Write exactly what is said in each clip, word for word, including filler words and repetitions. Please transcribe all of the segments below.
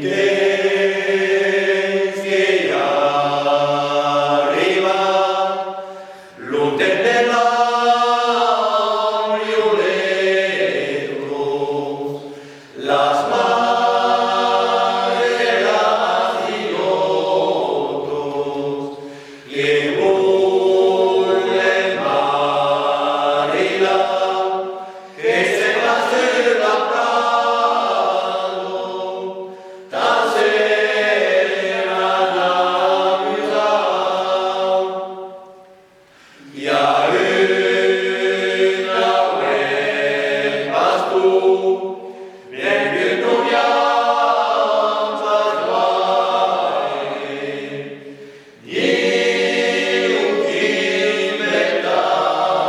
Temps que i arriba, lo temps de las violetas, las mars e las ilhotas, que vòlen marilar, que se'n va sus la platja, tà se n'amusar. I a un auet pastor, bien que non i a pas guaire, diu quin betaire,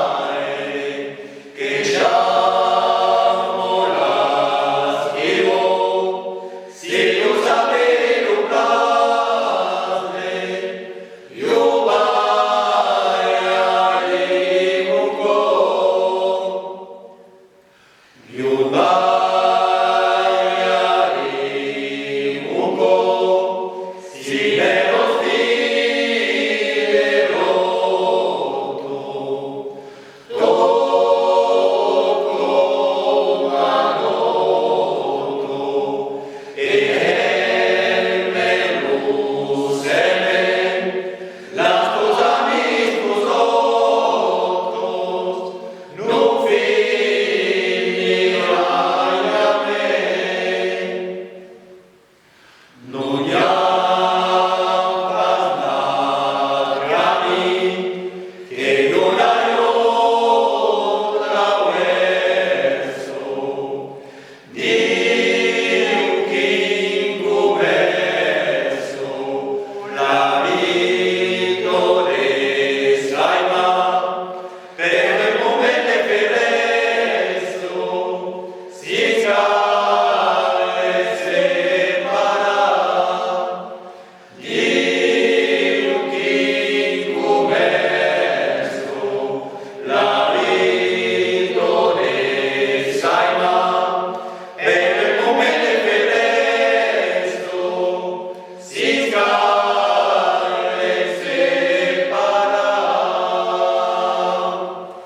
que chama las que vòl, si lo sabe lo plasme, lo balha dins mon còr. Lo balha dins mon còr, si l'èra filha de ròta, tòca ma nòta, e hèm-me lo serment, las tos amics, vosautres, non finirai jamai. Non i a pas d'autre camin que dona la trauèssa, diu quin comèssa, la vita de s'aimar, per un moment de ferèr.